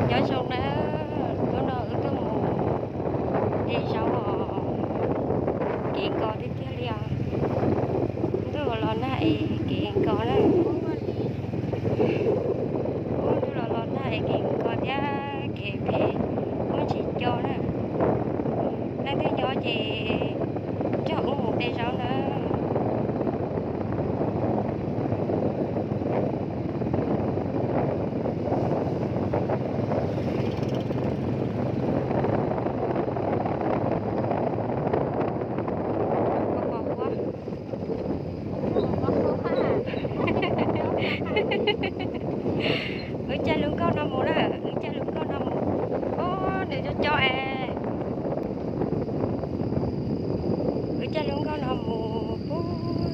Nyob zoo na, hnub no wb tuaj mus de zaub os, kev nkos tiag tiag li os. Ntuj los nag es kev nkos na. Ub, ntuj los los nag es kev nkos thiab kev phem muaj ntsis co na. Leej twg nyob ces coj wb mus de zaub na. Wb caij lub nkoj no mus na, wb caij lub nkoj no mus. Ub, nws co co es. Wb caij lub nkoj no mus pub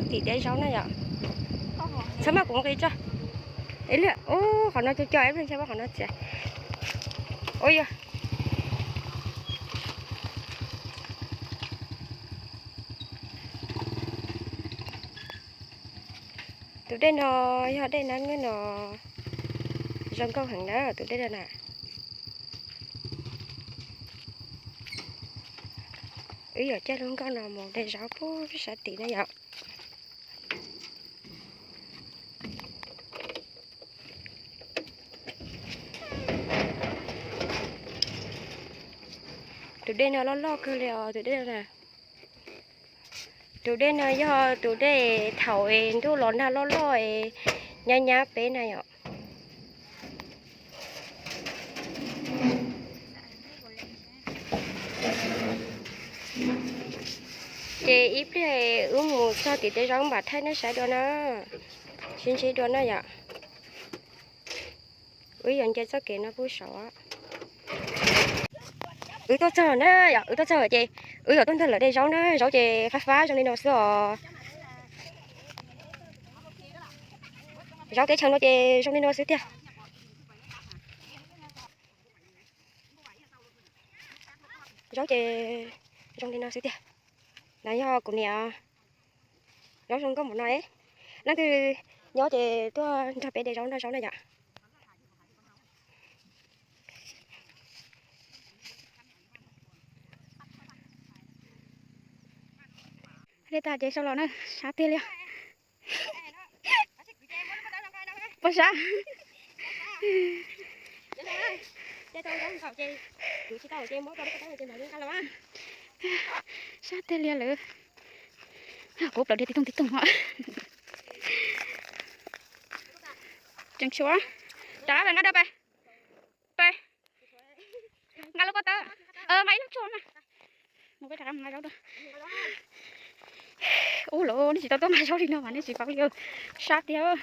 tim tej zaub na yom. Txhob maj, kuv nqis tso. Ib lwm, ub, qhov no co co ib pliag ntshai qhov no txias. Ub yog. Tus dej no yog dej nab nab no, zoo nkauj heev na tus dej no na. Wb yuav caij lub nkoj no mus de zaub pub sab tim na yom. Tus dej no loj loj kawg li os tus dej no na. Tus dej no yog tus dej thaum ntuj los nag loj loj es nyab nyab peb na yom. Ces ib pliag wb mus txog tim tej zaub mam thaij nej saib dua na. Sib ntsib dua na yom. Wb yuav nce txoj kev no pub saud. Wb tuaj txog na yom, wb tuaj txog ces wb yuav tuaj nrog lawv de zaub na, zaub ces fab fab zoo li no xwb os. Zaub teb chaws no ces zoo li no xwb tiag. Zaub ces zoo li no xwb tiag. No yog kuv niam. Zaub zoo nkauj npaum no, leej twg nyob ces tuaj nrog peb de zaub noj zaub na yom. De tag ces sau los na, sab tiag li. Pov sab. Sab tiag li lawm. Kuv plaws dhia tib toog tib toog os. Tseem tshuav. Rov qab pem nqa rau pem. Pem. Nqa lub pob tawb. Nqa ib lub tshuaj mas. Mus peb rov qab mus nqa zaub dua. Ub, lawv nej tsis tau tuaj nqa zaub li no mas nej tsis paub li. Sab tiag.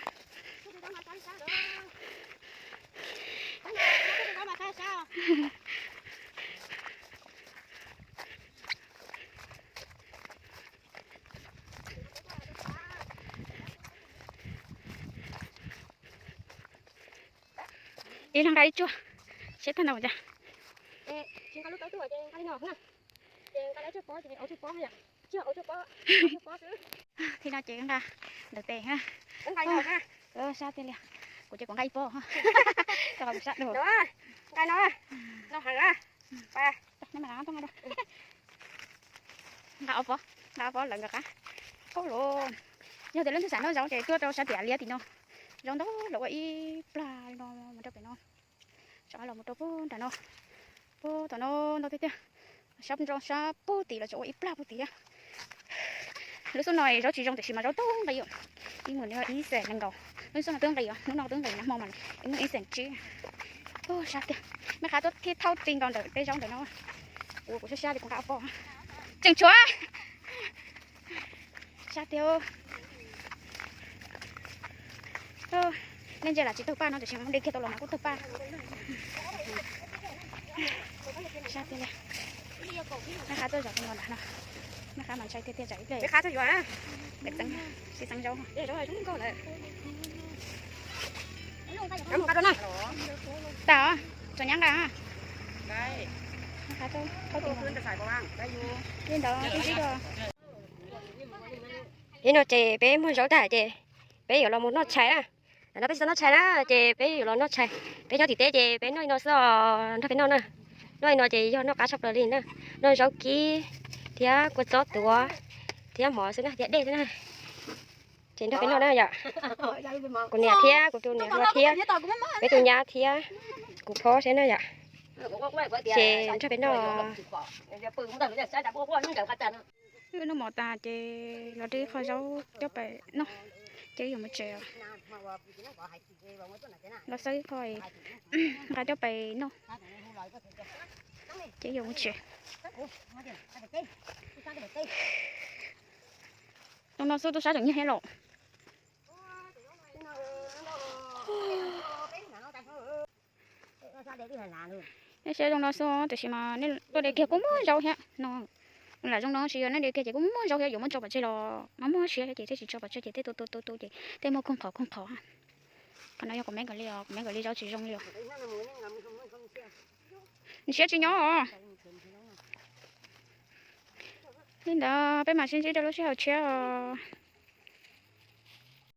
Ib leeg nqa ib tshuaj, seb tag npaum cas. Tsis nqa lub taub tuaj ces nqa li no na. Ces nqa lub tshuaj pob ces ua tshuaj pob yom. Tshuaj ua tshuaj pob, ua tshuaj pob xwb. Thaum no ces nqa ntawm tes na. Sab tiag li. Kuv ces kuv nqa ib pob. Nqa no, no heev na. Nqa ob pob, nqa ob pob lawv nkawd qab. Yog tias leej twg xav noj zaub ces tuaj rau sab tias liab tim no. Zaub ntau los ua ib plag li no mus rau pem no. Sab los mus rau puag nram no, puag tom no ntau tiag tiag. Sab nroo sab puag tim los tseem ua ib plag puag tim thiab. Lub xub no zaub tsis zoo tiam sis mas zaub tau nqi. Ib mus ib xees nees nkaum, lub xub no twb nqi os, hnub no twb nqi na, hmo mas ib mus ib xees tsib. Sab tiag, mej qab tuaj thib thauj ti nkaus ntawm tej zaub ntawm no. Kuv, kuv sab sab li kuv nqa ob pob. Tseem tshuav. Sab tiag. Nej ntsia lam tsis tawg paj no tiam sis mas de kiag tau los mas kuj tawg paj. Sab tiag li. Mej qab tuaj zov tus no nram no. Mej qab mas ntshai tiag tiag tsam ib pliag. Mej qab tuaj yuav. Pem txeeb, sib txeeb zaub. Tas os, txom nyab nqa. Mej qab tuaj, li ntawd twb ntsib dua. Ib no ces peb muag zaub tag ces peb yuav los mus noj tshais na. Tam no peb tsis tau noj tshais na, ces peb yuav los noj tshais. Peb nyob tim teb ces peb noj li no xwb os, nrog peb noj na. Noj li no ces yog noj qab tshaj plaws li na. Noj zaub kib thiab kua txob tuav thiab mov xwb na, thiab dej xwb na. Ces nrog peb noj na yom. Kuv niam thiab kuv tus niam hluas thiab peb tus nyab thiab kuv phob thiab na yom. Ces nrog peb noj. Wb noj mov tas ces los dib qho zaub coj pais noj, ces yuav mus tsev. Los xawb ib qho nqa coj pais noj, ces yuav mus tsev. Zoo no xwb tub sab tseem nyiag thiab los. Nej saib zoo no xwb tiam sis mas tuaj de kiag kuj muaj zaub thiab no. Lam zoo no tsis yog nej de kiag ces kuj muaj zaub thiab, yuav muab tso pov tseg los mas muaj siav thiab ces thiaj tsis tso pov tseg ces tej tu tu tu tu ces tej muaj khooj qhov khooj qhov. Qhov no yog kuv me nkawd li os, kuv me nkawd li zaub tsis zoo li os. Nws siab tsis nyob os. Li ntawd peb mam sib ntsib rau lub sij hawm tshiab os.